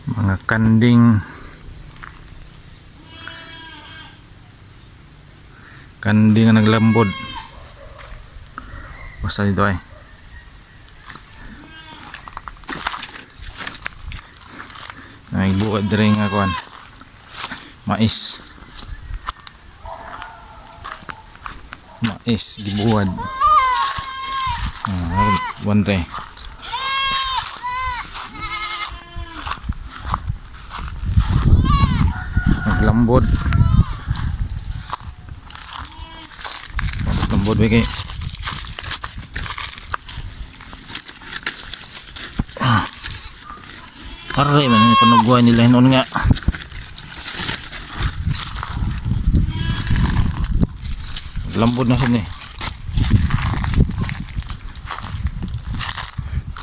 Mga kanding. Kanding nga naglambod. Basta dito ay. Ay bukat dire nga kuan. Mais. Mais gibuwad. Ah, buwan re. Naglambod. Naglambod ba kay. Ah. Aray man yung panugway nila noon nga. Lambod na sila eh.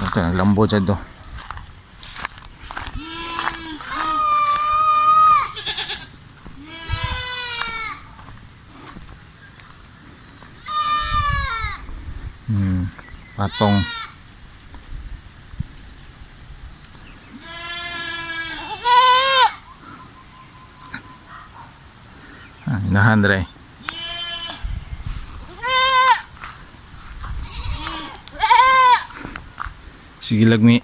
Okay, naglambod siya do. Patong. Ah, inahan dire. Sige lagmi.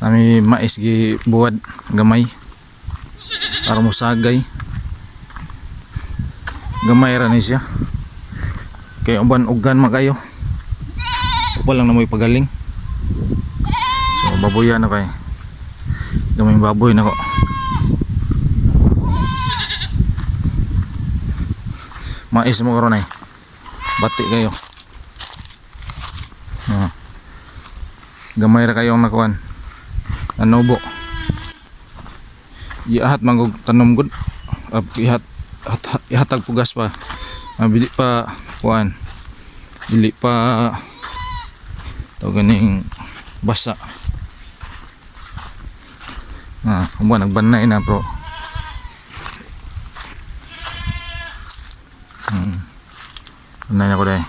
Nami mais gi buwad gamay. Para mosagay. Gamay ra ni siya. Kay uban ugan man kayo. Upa lang na mo'y pagaling. So baboyan na kay. Gamay baboy na ko. Mais mo karon ay. Bati kayo. Ah. Gamay ra kayo ang nakuan. Anubo. Ihat mangog tanom gud. Ah, ihat ihatag pugas pa. Ah, bili pa kuan. Dili pa tawag ganing basa. Ah, uban nagbanay na bro. Banay na ko dahil.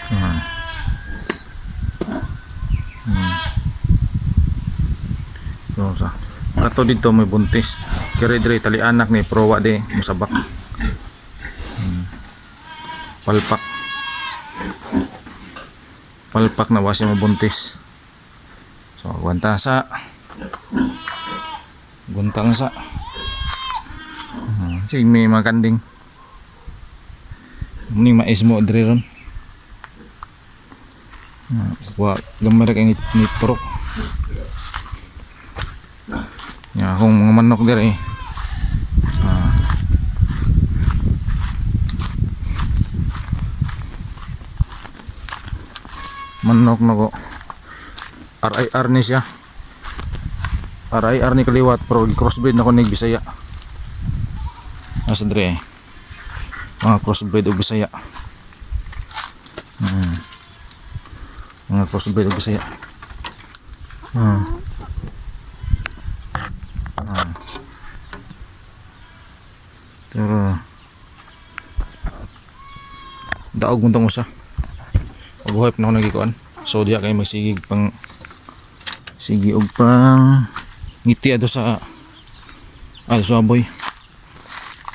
Ah. So, sa kato dito may buntis. Kere dire tali anak ni pero wa di musabak. Palpak. Palpak na wa siya mabuntis. So, gwanta sa. Gunta lang sa. Sige may mga kanding. Muni mais mo dire ron. Ah, wa gamay ra kay ni turok. Ya, akong mga manok dire eh. Ah. Manok na ko. RIR ni siya. RIR ni kaliwat pero crossbreed na ko ni Bisaya. Nasa dire eh. Mga crossbreed og Bisaya. Mga crossbreed og Bisaya. Pero daog mo tong usa. Paghuhip na ako nagikuan. So diya kay magsigig pang sige og pang ngiti ato sa ay sa aboy.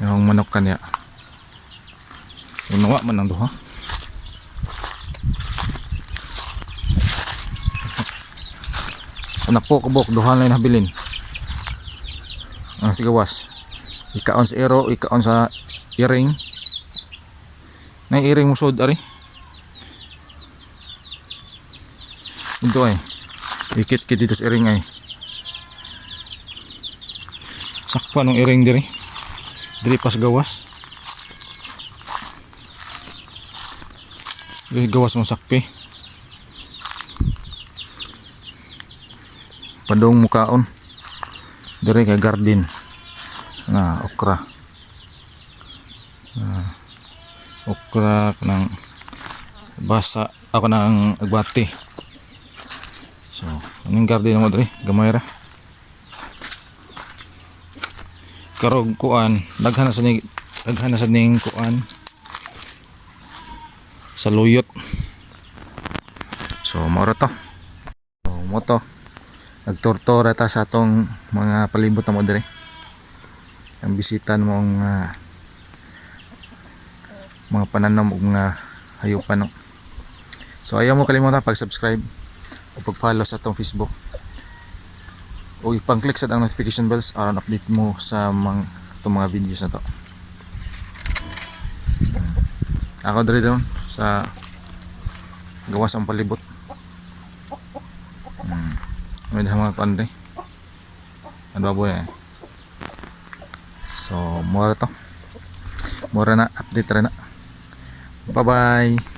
Yung manok kanya. Unawa man ang duha. Anak po kabok duha na nabilin. Ang sigawas. Ikaon sa ero, ikaon sa iring. Nay iring mo sud ari. Dito ay. Ikit-kit dito sa iring ay. Sakpa nung iring diri. Diri pas gawas. Diri gawas mo sakpi. Padong mukaon. Diri kay garden. Na okra. Na okra kanang basa ako ng agbati. So, anong garden mo diri? Gamay ra. Karog kuan, daghan na sa ning kuan. Saluyot. So mao ra to. So mao to. Nagtortora ta sa atong mga palibot na mo dire. Ang bisita mo ang mga pananom ug mga hayupan, no. So ayaw mo kalimutan pag-subscribe o pag-follow sa atong Facebook. O ipang-click sa ang notification bells aron update mo sa mga itong mga videos na to. Ako diri doon sa gawas ang palibot. May mga kuan diri. Ano ba, boy, eh? So, mura to. Mura na, update rin na. Bye-bye.